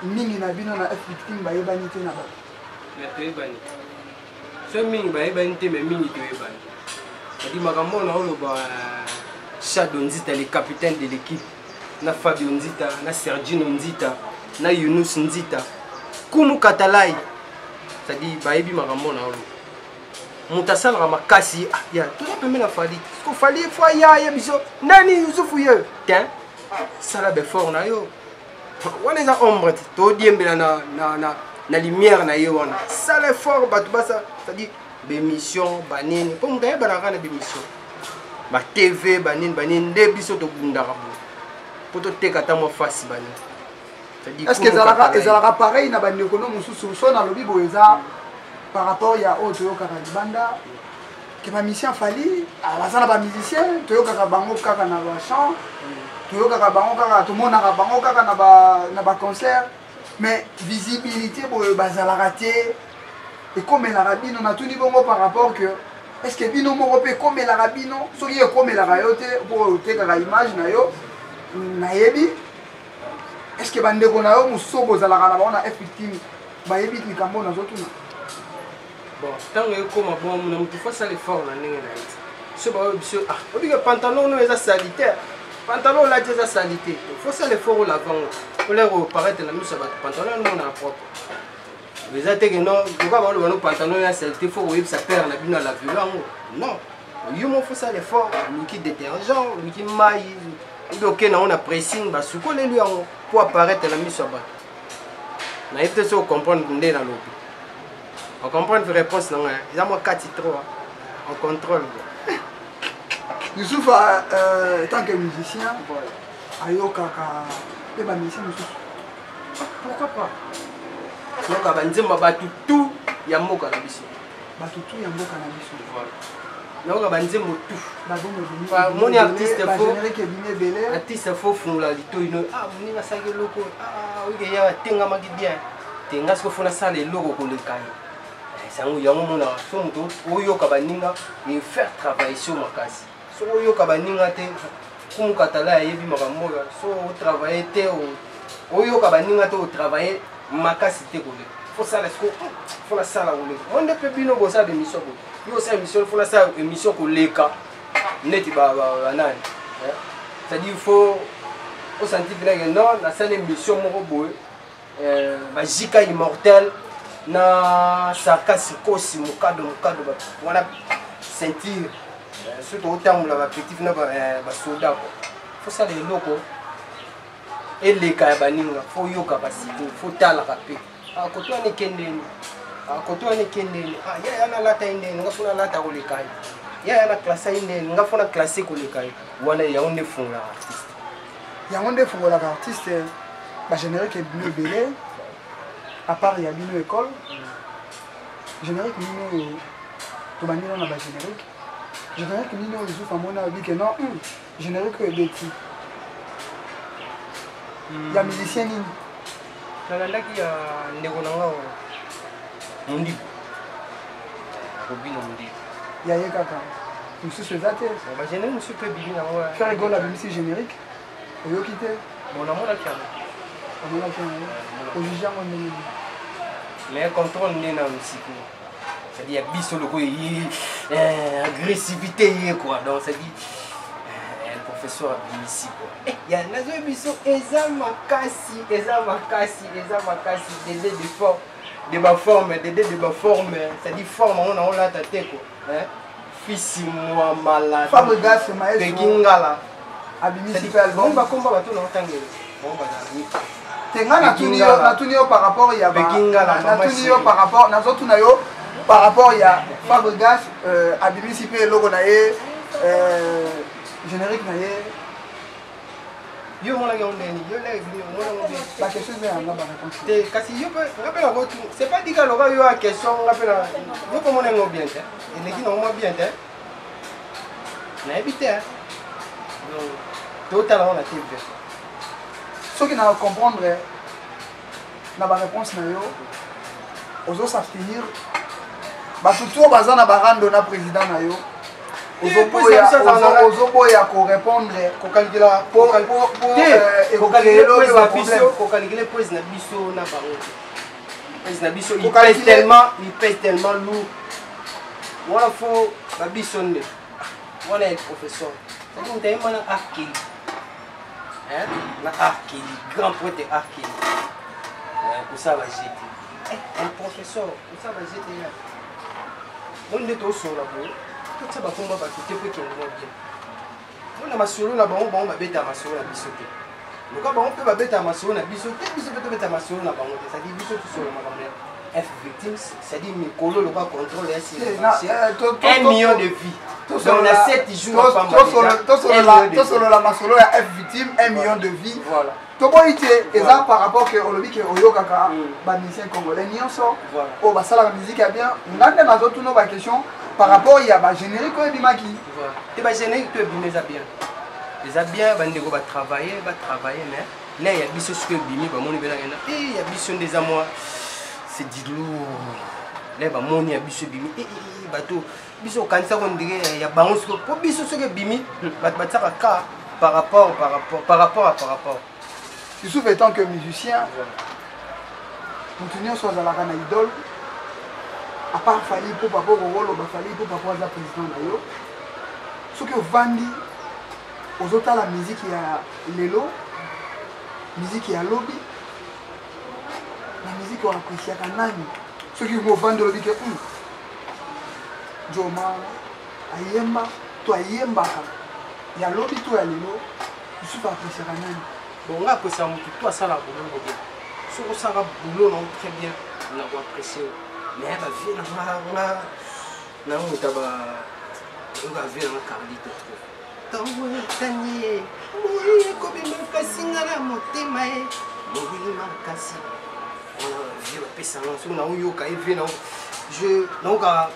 mingi na bino na F Victime bayebani te na bato? Mais toyebani so mingi bayebani te, mais mingi toyebani. Adi makambo na oloba, Shado Nzita, le capitaine de l'équipe, na Fabio Nzita, na Sergino Nzita, na Yunus Nzita, Kumu Katalai, c'est-à-dire bayebi makambo na oloba. Moto asalaka makasi, ah, ya toza pembe na Fally. Ko Fally fo aya ye biso nani Yusufu ye te, sala befort na yo wana eza ombre te, todiembela na lumière na ye wana. Sala effort, bato basa, c'est-à-dire bémission banini, mpo moto ayebanaka na bémission, batv banini banini, nde biso tobundaka boye mpo toteka ata mwa fasi banini. Est ce que ezalaka pareil na bandeko no mosusu? So nalobi boye, eza par rapport ya oyo toyokaka libanda ke bamusicien Fally baza na bamusicien, toyokaka bango kaka na bachant, toyokaka bango kaka, tomonaka bango kaka na baconcert, mais visibilité boye bazalaka te. Ekomelaka bino? Natuni bongo par rapport que est ce que bino moko mpe ekomelaka bino? Soki ekomelaka yo te mpo otekaka image na yo, nayebi. Est ce que bandeko na yo mosusu bozalaka na bango na F Victime bayebi likambo oyo nazotuna? Bon, ntango ekóma bon, na motu fo asala effort na ndenge na ye te. So baoyo biso, ah, obike pantalon oyo eza salite, pantalon olati eza salite, fo sala effort olava ngo, olere oparaître na miso ya bato pantalon wana monana propre. Eza te ke non, lokola baloba no pantalon ya salite, fo koyebisa père na bino alavelo yango. Non, yo mo fo sala effort, oluki détergent, oluki mai, obi okende yango na pressing, basukoleli yango po apparaître na miso ya bato. Nayebi te soki ocomprendre nde nalobi. Ocomprendre réponse na ngai eza mwa kati trop en contrôle. Youssouf, tant que musicien, ayokaka mpe bamusicien mosusu? Pourquoi pas? Yoka banzembo ya bato tout ya mboka na biso. Bato tout ya mboka na biso. Voilà, nayoka banzembo tout. Moni artiste fo ebimi ebele. Artiste fo fungola litoi no, ah, moninga asalaki eloko, ah, oyo ya atengamaki bien te, nga siko fo nasala eloko koleka ye. Sango yango monaka so moto oyoka baninga e faire travailler so makasi. Soki oyoka baninga te, kumukatala ayebi makambo oyo. So otravaille te, oyoka baninga te, otravaille makasi te koleka, fosala siko, fo nasala koleka mo nde mpe bino bosala bémission boye. Yo osala émission, fo nasala émission koleka neti banani, c'est-à-dire faut osanti mpena non, nasala émission moko boye, bajika immortel na sarkasi kosi mokado mokado wana ceinture, surtout otambola bapetit na basoda kua, fosala eloko eleka ya baninga. Fo oyokaka sikoyo, fo talaka mpe koto wana ekendeni, koto wana ekendeni, yaya nalata ye ndeni, nga fo nalata koleka ye, yaya na classe ye ndeni, nga fo na classe koleka ye. Wana yango nde efungolaka artiste. Yango nde efungolaka artiste. Bagénérique ebimi ebele à part ya bino école. Générique nini oyo tobandi nano na bagénérique? Générique nini oyo Youssouf amoni alobi ke non, générique oyo ebeti ya musicien nini? Nalandaki ya ndeko na nga Mondibu, Robino Mondibu. Ya ye kaka, mosusu eza te? Bagénérique mosusu mpe ebimi nango. Ferre Gola abimisi générique, oyoki te? Bon, namonaki yango. Omonaki yango, ojuge yango ndenge nini? Mais contrôle nde na sikoyo, c'est-à-dire ya biso lokola ye agressivité ye quoi. Donc c'est-à-dire le professeur abimisi quoi, ya nazoyebi biso eza makasi, eza makasi, eza makasi. Dede de forme de baforme, dede de baforme, c'est-à-dire forme yango naolata te quoi, fisi mwa maladi. Fabregas maestro. Peki Ngala. Abimisi mpe album. Bakomba bato na otangela bango bazala. Te, nga natuni yo par rapport ya, natuni yo par rapport, nazotuna yo par rapport ya Fabregas, abimisi mpe eloko na ye, générique na ye. Yo omonaki yango ndenge nini? Yo lere ebimi omona yango bien? Ba question eza yanga, ba réponse. Te, kasi yo mpe nga mpe nakotu, c'est pas dika loka yo ya question nga mpe na yo mpe omona yango bien te, eleki nango mwa bien te, nayebi te. Donc totala yango na TV. Soki na comprendre na ba réponse na yo, ozo s'abstenir bato to baza na barando na président na yo, ozoboya korépondre. Kokalikela kokalikela prise na biso na bango te, prise na biso, il pèse tellement, il pèse tellement lourd wana, fo babiso nde wana ya professeur, c'est-à-dire moto ayemba na R. Kelly, na R. Kelly, grand poète R. Kelly, kosala bajete un professeur, kosala bajete ya mo nde tosola boye, totia bakomba bato te po ekende mwa bien. Mpona masolo na bango, bango babetaka masolo na biso te, loka bango mpe babetaka masolo na biso te, biso mpe tobetaka masolo na bango te. C'est-à-dire biso tosolola makambo ya F Victims, c'est-à-dire mikolo loka contrôle ya 1 million de vie, donc na 7 jours. Tosolola masolo ya F Victime, 1 million de vie. Voilà. Toboyi te, eza par rapport ke olobi ke oyokaka bamusicien congolais nyonso oyo basalaka musique ya bien. Nga nde nazotuna baquestion par rapport ya bagénérique oyo ebimaki. Te, bagénérique to ebimi eza bien, eza bien, bandeko batravaille, batravaille, mais l'heure ya biso soki ebimi, bamoni mpe na e ya biso nde eza mwa, c'est du lourd. L'heure bamoni ya biso ebimi, bato biso okanisaka on dirait ya bango sikoyo, mpo biso soki ebimi, bato batiaka ka par rapport, par rapport, par rapport à, par rapport. Youssouf, étant que musicien, motu nyonso azalaka na idole à part Fally Ipupa, po kokoloba Fally Ipupa po aza président na yo. Soki ovandi ozotala miziki ya lelo, miziki ya lobi, na miziki oyo appréciaka nani? Soki ovandi olobi ke Joma ayemba to ayembaka ya lobi to ya lelo, Youssouf appréciaka nani? Bon, nga appréciaka motu to asalaka boulot bien. Soki osalaka boulot nango très bien, na koapprécie yo. Mais bavie na nga, nga na moto ba oyoka vie nanga Carlito trop. Ntongo etani ye, moi ekobima, kasi nga na motema ye molili makasi. Wana vie bapesanga, soki naoyoka ye vie nao, je naoka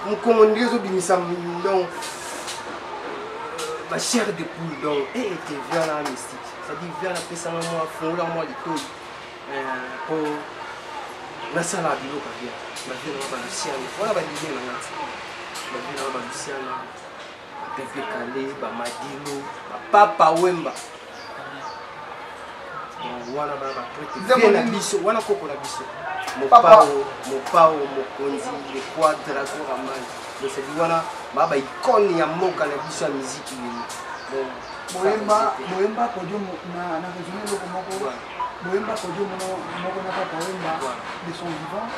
mokongo ndenge ezobimisa, donc bachair de poule. Donc ete vie wana mystique, c'est-à-dire vie wana apesanga mwa fungola mwa litoi po nasala biloko ya bien. Bavie nanga balusiana wana, balilie nanga ti bavie nanga balusiana, bapepe kale, bamadilo, bapapa Wemba wana, bana baprêtre vie na biso wana, koko na biso Mopao, Mopao Mokonzi, le Quadra Goraman. Donc c'est wana baa baicone ya mboka na biso ya miziki lelo. Boyemba, boyemba podium na raisonne eloko moko, boyemba podium moko na Papa Wemba de son vivant.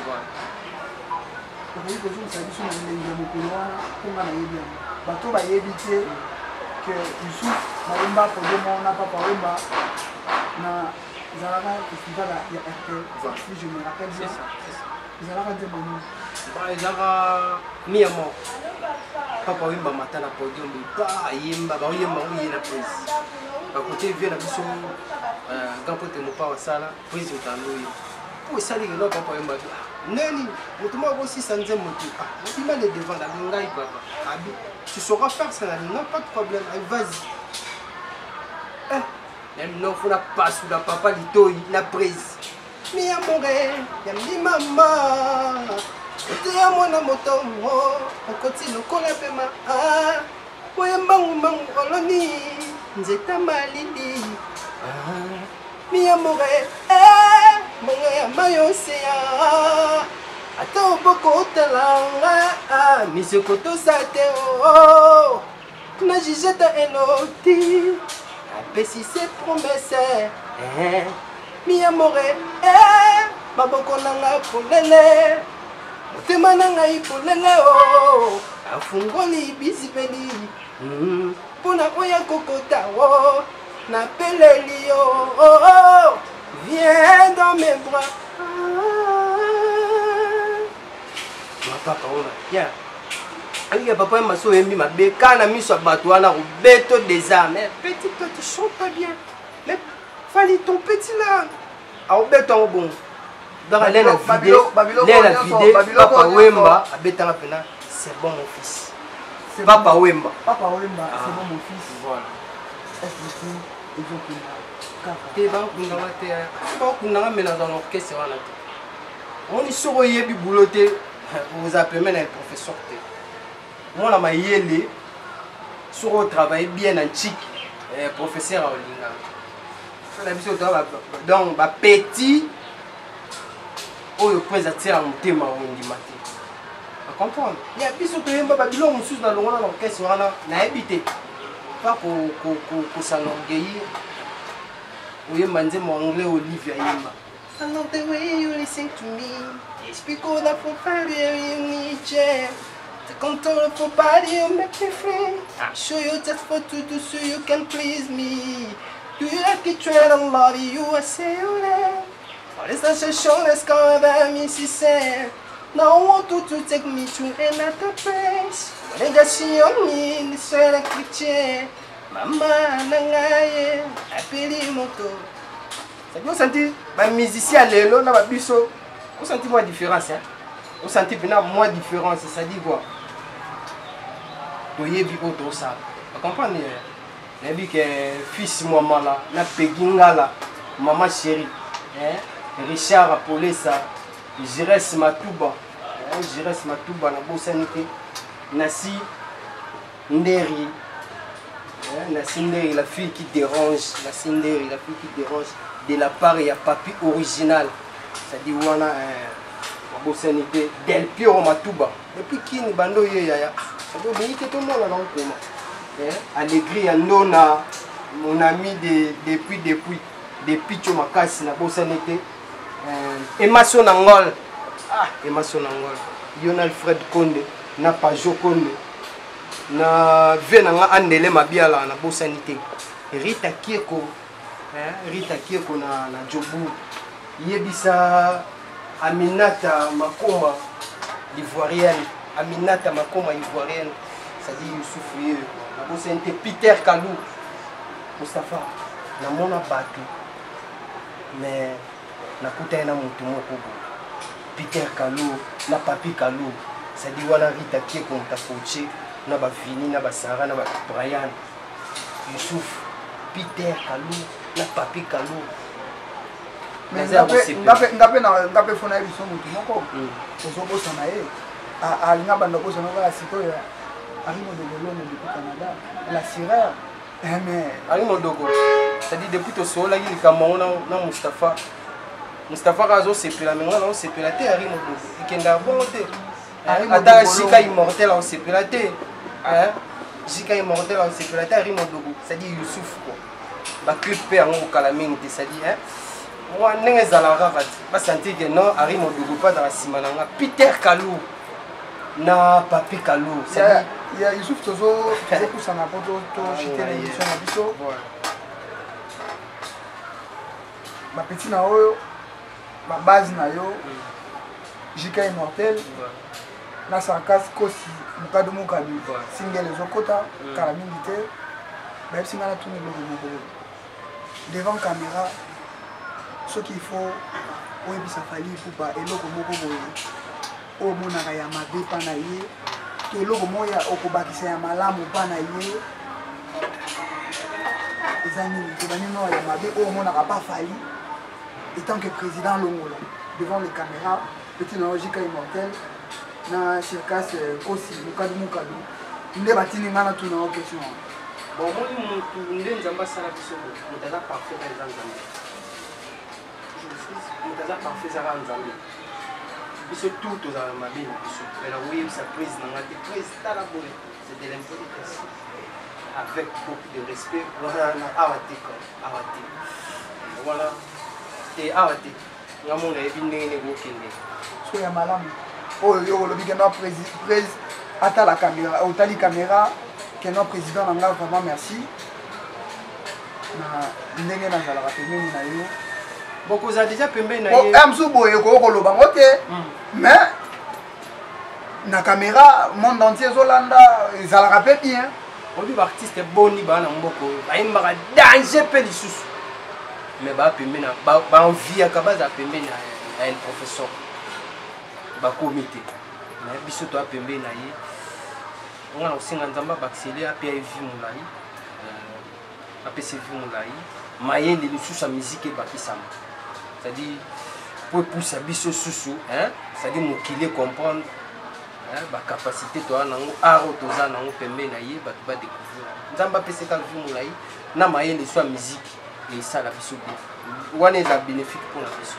Okoki kozongisa biso na ndenge ya mokolo wana? Mpo nga nayebi yango, bato bayebi te ke Yusuf bayemba podium moko na Papa Wemba na ezalaka festival ya RTL, si je me rappelle bien. Ezalaka nzembo nini? Ezalaka Mi Amor. Papa Wemba mata na podium, ba ayemba, baoyemba ngo ye na prise bakote vie na biso grand pote Mopao asala prise otando ye po esali kelo. Papa Wemba bi neni moto moko akosisa nzembo te, obima le devant na ngai. Papa abi: «Tu sauras faire ça?» Na non, pas de problème, vas-y. Non, fona pasula papa litoi na prise Mi Amore yambi mama oteya mwana moto okoti lokola pema oya mbangu mbangu oloni nzeta malili. Mi Amore mbongo ya mayoseya ata oboko otalanga misoko tosa te na jugeta eloti apesi se promesse. Mi Amore, maboko na ngai polele, motema na ngai polele o afungoli bizipeli mpona oya kokota o napeleli yo, viens dans mes bras. Mapapa wana bien ayika papa ye maso oyembi mabe ka na miso ya bato wana kobeto déjà. Mais petit, toi tu chantes pas bien. Fally, ton petit là, aobeta yango bongo. Donc ale na vide, le na vide, Papa Wemba abetanga pena, c'est bon mon fils. Papa Wemba. Papa Wemba, c'est bon mon fils. Voilà. SBC ezokenda kaka. Te bakundanga te, bakundanga mais naza na orchestre wana te. Omoni soki oyebi boulot te, oza peme na professeur te. Mwana mayele soki otravaille bien na ntiki, eh, professeur aolingaka. Na biso toza donc ba petit oyo prince atiela motema ondima te. Comprendre? Ya biso toyemba ba biloko mosusu na longola na orchestre wana nayebi te. Pas ko ko ko ko s'enorgueillir. Oyemba nzembo anglais Olivia yemba. I love the way you listen to me. It's because I for you need you. The control of your body, you make me free. I show you just for to do so you can please me. Do you like it when I love you? I say you there. All this sensation is coming by me, she said. Now I want you to take me to another place. When I just see on me, this is like a Mama, nangaye, apeli moto. Ça veut sentir, ba musicien lelo na ba biso, on sentit moins différence hein. On sentit bien moins différence, ça dit quoi? Toyebi oyo tosala. Comprendre? Nayebi ke fils Mwamala na Peggy Ngala, maman chérie, hein? Richard Apolesa, Jires Matuba, hein? Jires Matuba na bosani te. Nasi Nderi, hein? Nasi Nderi, la fille qui dérange, Nasi Nderi, la fille qui dérange de la part ya papi original. Ça dit wana, hein? Bosani te Del Piero Matuba. Depuis kini bando ye ya ya. Ça doit bien que tout le monde na nkoma. Hein? Allegri ya Ndona, mon ami de depuis depuis depuis Tcho Makasi na bosani te. Emaso Nangol. Ah, Emaso Nangol. Yona Alfred Konde na Pajo Konde. Na vie na nga Andele Mabiala na bosani te. Rita Kieko, hein? Rita Kieko na na Jobu. Yebisa Aminata Makoma l'ivoirienne, Aminata Makoma ivoirienne, c'est-à-dire Youssouf Ye, na bosani te Peter Kalou, Moustapha, na mona bato, mais nakutani na moto moko boye. Peter Kalou, na Papi Kalou, c'est-à-dire wana Rita Kieko moto akoche, na ba Vini, na ba Sarah, na ba Brian, Youssouf, Peter Kalou, na Papi Kalou. Mais ngape fona yebi so mutu moko ozobosana ye alinga banda kosana kaka sikoyo Henri Modoko Longo depuis Canada la sirère mais Henri Modoko c'est-à-dire depuis tosololaki likambo yango na Moustapha Moustapha kaka azosepela mais nga naosepela te Henri Modoko ekendaka bongo te ata Jika immortel aosepela te Jika immortel aosepela te Henri Modoko c'est-à-dire Youssouf quoi ba clip pe yango kala mingi te c'est-à-dire hein moi ndenge ezalaka kaka te basentir que non Henri Modoko mpe azala nsima na nga Peter Kalou na Papi Kalou c'est-à-dire ya Youssouf tozopusana mpo tochite na émission na biso bapeti na oyo babase na yo Jika immortel na Sarkas Kosi Mukadu Mukadu single ezokota kala mingi te bayebisi nga natuni eloko moko devant caméra soki il faut oyebisa Fally Ipupa eloko moko boye oyo omonaka ya mabe mpa na ye to eloko moko ya okobakisa ya malamu mpa na ye eza nini tobandi nao ya mabe oyo omonaka pa Fally étant que président Longola devant les caméras petit na yo Jika immortel na Circas Kosi Mukadu Mukadu nde batindi nga natuna yo question wana. Bon, omoni motu nde Nzambe asala biso boye, moto aza parfait kaka eza Nzambe. Moto aza parfait eza kaka Nzambe. Biso tout tozala na mabe na biso. Mais nakoyebisa prise na nga te, prise tala boye, c'est de l'impolitesse. Avec beaucoup de respect, wana na awa te quoi, awa te. Wana te awa te. Nga mona yebi ndenge nini ekokende. So ya malamu oyo yo olobi ke no prise atala caméra, otali caméra ke no président na nga vraiment merci na ndenge nazalaka pembeni na yo. Bokozala déjà pembeni na ye. Mosusu boye okoki koloba ngo te, mais na caméra monde entier ezolanda ezalaka mpe bien. Oyebi ba artiste boni baa na mboka oyo bayembaka danger mpe lisusu. Mais baa pembeni baenviaka, bazala pembeni ya El Professeur, bakomi te. Mais biso toya pembeni na ye. Nga na kosenga Nzambe abakisele, apia ye vie molai, apesi vie molai, mayele lisusu ya miziki ebakisama, c'est-à-dire po epusa biso susu, c'est-à-dire mokili comprendre bacapacité toza nango, art oyo toza nango pembeni na ye, bato badécouvrir. Nzambe apesaka vie molai na mayele so ya miziki, esala biso bien. Wana eza bénéfique mpona biso.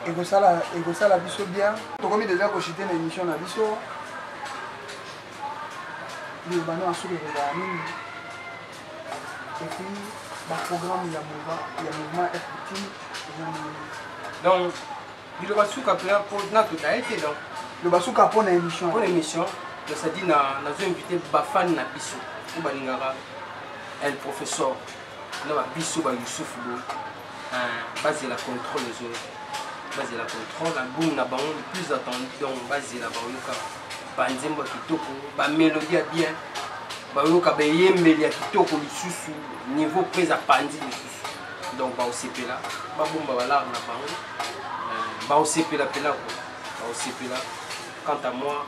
Ekosala biso bien. Tokomi déjà kochuter na émission na biso. Liloba no asuki ekozala nini? Et puis baprogramme ya mouvement FT eza nini? Donc liloba suka mpena mpo natoda ye te, donc Liloba suka mpo na émission. Mpo na émission, donc c'est-à-dire nazo invité bafani na biso oyo balingaka El Professeur na babiso bayusuf boye, bazela contrôle ezoya, bazela contrôle, album na bango le plus attendu. Donc bazela, bayoka banzembo ya kitoko, bamélodie ya bien, bayoka bayembeli ya kitoko lisusu, niveau prise apandi lisusu. Donc baosepela, babomba balare na bango, baosepela mpena ko baosepela. Quant à moi,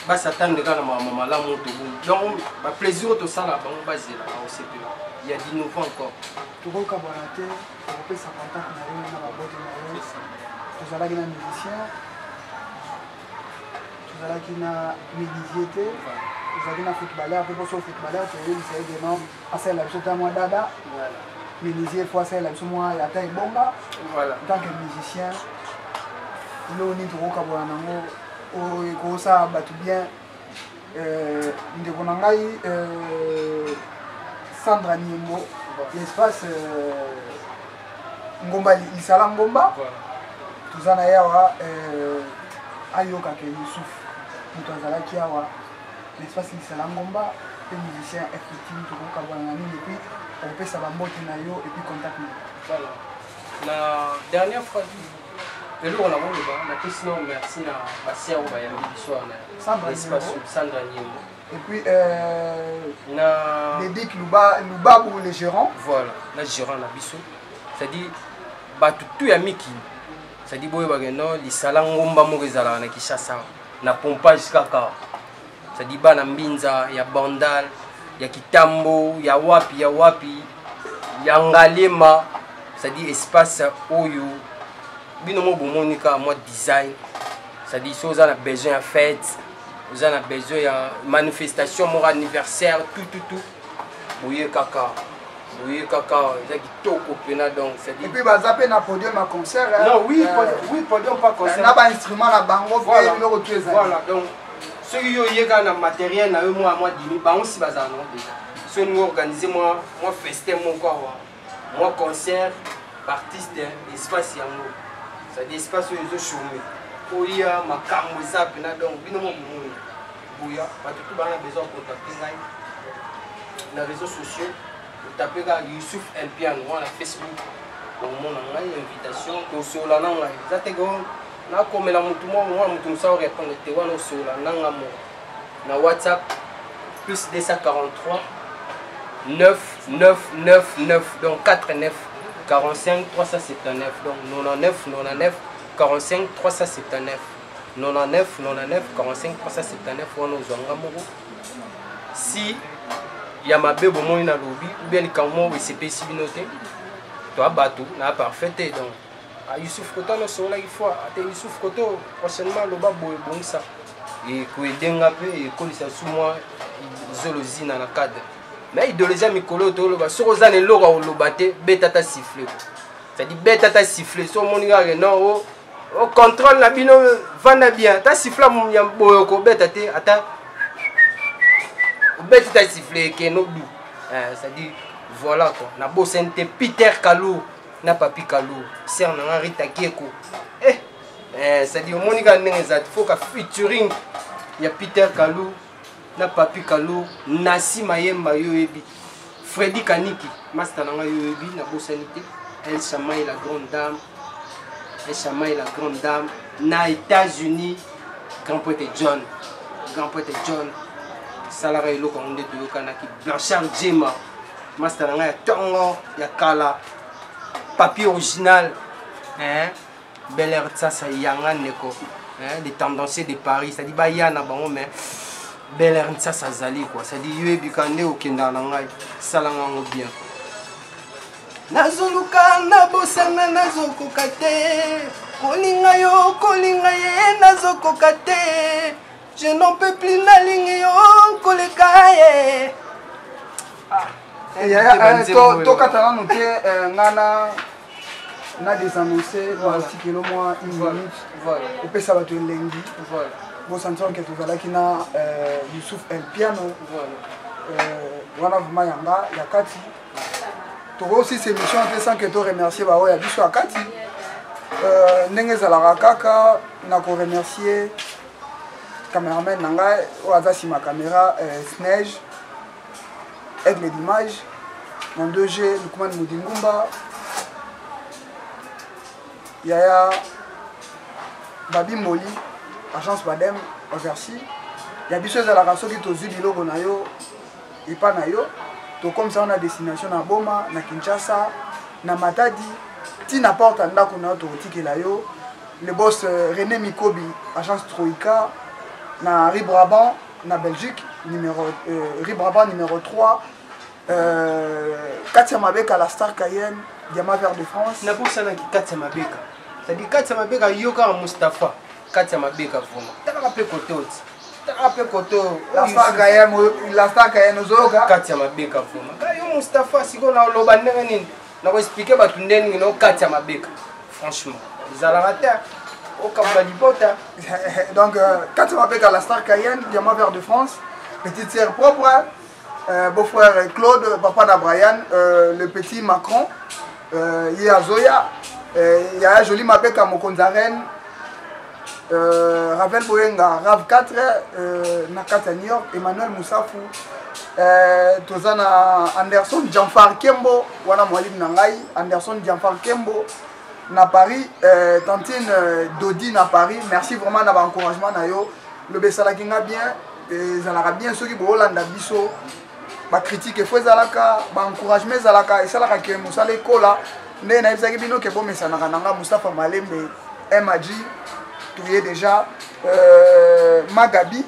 basatande kaka na makambo malamu oyo tobongi. Donc baplaisir oyo tosala bango, bazela, baosepela. Il y a du nouveau encore. Tokokabwana te, okopesa contact na yo na babote na yo. Tozalaki na musicien, tozalaki na menuisier te, tozalaki na footballeur mpe. Mposo footballeur, toyebisa ye deno asalela biso ta mwa dada. Menuisier fo asalela biso mwa ata ebonga. En tant que musicien, eloko nini tokokabwana nango oyo ekosala bato bien? Ndeko na ngai Sandra Niembo, espace Ngomba, Lisala Ngomba, toza na ye awa. Ayokaka Yusuf, moto azalaki awa na espace Lisala Ngomba mpe musicien FT. Tokokabwana na nini? Et puis okopesa bambote na yo et puis contact na yo. Voilà, na dernière phrase, eloko na koloba, napesi nao merci na baser oyo bayambi biso wana, espace Sandra Niembo. Et puis na Dedik Lubabu, le gérant. Voilà, na gérant na biso, c'est-à-dire bato tu ya mikili, c'est-à-dire boyebaka no Lisala Ngomba moko ezalaka na Kinshasa, na pompage kaka, c'est-à-dire bana Mbinza, ya Bandal, ya Kitambo, ya wapi, ya wapi, ya Ngalema, c'est-à-dire espace oyo bino mo bomoni kaka mwa design, c'est-à-dire so oza na besoin ya fête, oza na besoin ya manifestation moko, anniversaire, tout tout tout, boye kaka, boye kaka, eza kitoko mpena. Donc c'est-à-dire et puis baza mpe na podium ya concert. Non, oui, oui, podium, pas concert. Na bainstrument na bango mpe, biloko tu ezali. Voilà, donc soki yo oyeka na matériel na yo mwa dimi bango, si bazala nango déjà. Soki olingi organiser mwa festin moko awa, mwa concert, baartiste, espace yango, c'est-à-dire espace oyo ezochôme, oya, makambo eza mpena. Donc bino mo bomoni, boya. Bato tu bana besoin contacte ngai na réseaux sociaux, otape kaka Yusuf Elpiano wana Facebook, okomona ngai. Invitation, tosola na ngai, eza te nakomela motu moko, mwana motu mosu aorépondre te. Wana osola nanga moko na WhatsApp, plus 243 9 9 9 9, donc 4 9 45 379, donc 99 99 45 379, 99 99 45 379. Wana ozwanga moko. Si ya mabe bomoni nalobi ou bien likambo moko esepesi bino te, toa bato na parfait te. Donc ah, Yusuf koto wana osololaki fois ate, Yusuf koto prochainement aloba boye, bongisa, ekoedenga mpe ekolisa su mwa zolo zina na cadre. Mais idéologie ya mikolo oyo toloba, soki oza na eloko ya koloba te, beta ata siffle, c'est-à-dire beta ata siffle. So omoni kaka non, o contrôle na bino, vanda bien, ata siffle ya boye okobeta te, ata obeti ta siffle ekeno du, c'est-à-dire voilà quoi. Nabosani te Peter Kalou na Papi Kalou, sœur na nga Rita Kieko, c'est-à-dire omoni kaka ndenge eza te, faut ka featuring ya Peter Kalou na Papi Kalou, Nasi Mayemba, yo oyebi Fredi Kaniki, master na ngai, yo oyebi. Nabosani te El Chamai, la grande dame, El Chamai, la grande dame na États-Unis, grand prêtre John, grand prêtre John, salaka eloko yango nde toyokanaki. Blanchard Jema, master na ngai ya ntongo ya kala. Papier original, hein? Bel Air Tsasa yanga ndeko, hein? Les tendanciers de Paris, c'est-à-dire baya na bango mais Bel Air Tsasa azali quoi, c'est-à-dire yo ebika nde okendaka na ngai, sala ngango bien. Nazoluka nabosana nazokoka te, kolinga yo kolinga ye nazokoka te, je n'en peux plus nalingi yo koleka ye. Ah, tokata nanu te nga na na désannonce batikelo mwa une minute epesa bato elengi bosentir ke tozalaki na Youssouf El Piano wana vraiment yanga ya kati. Tokosilisa émission te sans que to remercier baoyo ya biso ya kati. Ndenge ezalaka kaka na koremercier cameraman na ngai oyo aza nsima caméra, Sneige Aigle d'image, mon 2G Lukman Mudingumba, Yaya Babi Moli, agence Badem Oversi. Ya biso ezalaka soki tozwi biloko na yo epa na yo, tokomisa wana destination na Boma, na Kinshasa, na Matadi, ti na porte ya ndako na yo tokotikela yo. Le boss René Mikobi, agence Troïka, na Rue Brabant, na Belgique, numéro, Rue Brabant numéro 3, Katia Mabeka, la star Cayenne, Diamant Vert de France. Nabosanaki Katia Mabeka, c'est-à-dire Katia Mabeka yoka Mustapha, Katia Mabeka vraiment talaka mpe kote oti, talaka mpe kote oyo. La star Cayenne, la star Cayenne ozoyoka Katia Mabeka vraiment. Ka yo Mustapha sikoyo na oloba ndenge nini, nakoexplike bato ndenge nini no Katia Mabeka, franchement ezalaka te okamba libota. Donc Katia Mabeka, la star Cayenne, Diamant Vert de France, petite sœur propre, beau-frère Claude, papa na Brian, le petit Macron, ye Azoya, Yaya Jolie Mabeka mokonzi ya Rennes, Ravel Boyenga, Rav 4, na kati ya New York, Emmanuel Moussafu, toza na Anderson Gianfar Kembo, wana mwalimu na ngai, Anderson Gianfar Kembo na Paris, tantine Dodi na Paris, merci vraiment na ba encouragement na yo, lobi esalaki nga bien, ezalaka bien soki boolanda biso, ba critique efo ezalaka, ba encouragement ezalaka, esalaka ke mosala ekola. Nde nayebisaki bino ke bomesanaka na nga Mustapha Malembe MAG, toye déjà, Magabi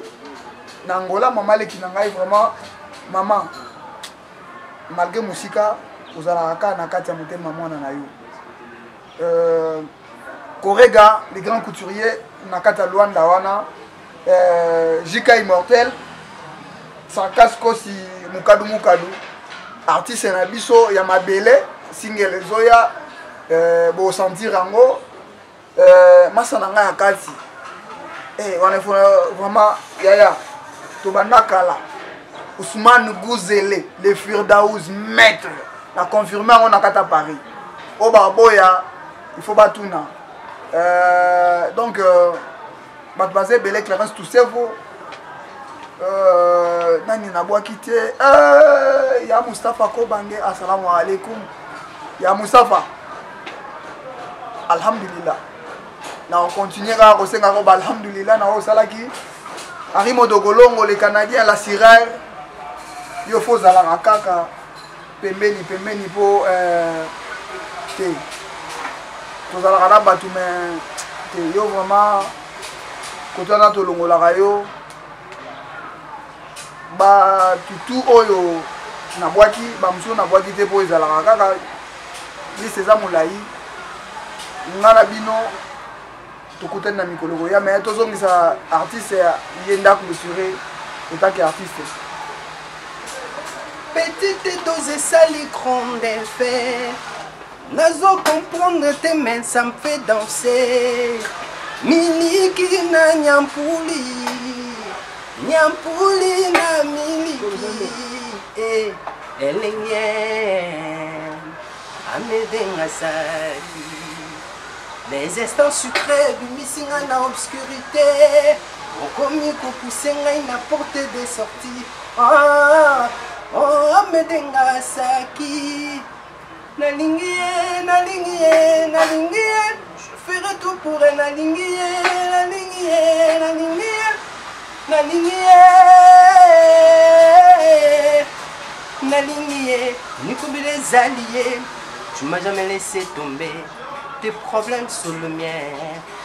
na Angola, mama leki na ngai vraiment, mama malgré mosika ozalaka kaka na kati ya motema mwana na yo. Korega le grand couturier na kati ya Luanda wana, JK Immortel, Sarkas Kosi Mukadu Mukadu, artiste na biso ya mabele, single ezoya, bosentir yango, masa na ngai ya kati, wana faut vraiment yaya tobanda kala. Ousmane Gouzele, le Firdaouz maître, na confirmé yango na kata Paris. Oyo baboya, il faut batuna. Donc bato baza ebele, Clarence Toussevo, nani nabwaki te, ya Mustapha Kobange, assalamu alaikum ya Mustapha, alhamdulillah. Na continue kaka kosenga ko ba alhamdulillah na oyo osalaki. Henri Modogolongo, le Canadien, la Sirène, yo fo ozalaka kaka pembeni pembeni po te tozalaka na bato, mais te yo vraiment koto wana tolongolaka yo batutu oyo nabwaki, bamosusu nabwaki te po ezalaka kaka liste eza molai. Nga na bino tokutani na mikolo koya, mais tozongisa artiste ya ye nda clôturé en tant qu'artiste. Petite dose esali grande effet, nazo comprendre te mais ça me fait danser. Miliki na nyampuli, nyampuli na miliki, eh, elenye amedenga sali. Les instants sucrés bimisi nga na obscurité, okomi kopuse ngai na porte de sortie. Ah, oh, amedenga saki, nalingi ye, nalingi ye, nalingi ye, je ferai tout pour elle, nalingi ye, nalingi ye, nalingi ye, nalingi ye, nalingi ye, nikobila ezali ye. Tu m'as jamais laissé tomber. Tes problèmes sont le mien.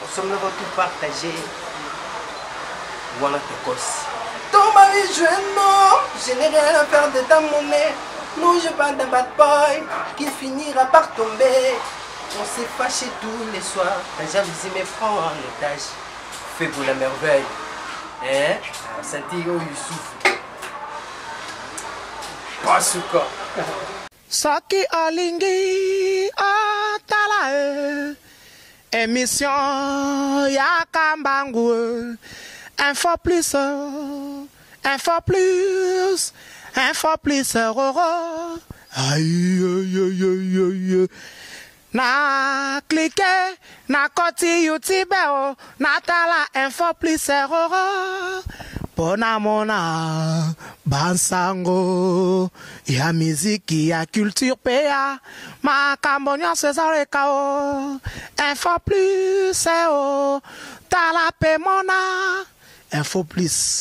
Ensemble, on va tout partager. Voilà tokos. Ton mari jeune, non, je n'ai rien à faire de ta monnaie. Non, je parle d'un bad boy qui finira par tomber. On s'est fâché tous les soirs. Ta jalousie me prend en otage. Fais pour la merveille. Hein? Santi oyo Youssouf. Pasuka. Soki olingi otala e émission ya kambangu e info plus info plus info plus roro aïe aïe aïe aïe na clique na koti youtube o natala info plus roro mpo namona bansango ya miziki ya culture mpe ya makambo nyonso ezaleka o info plus o tala mpe mona info plus.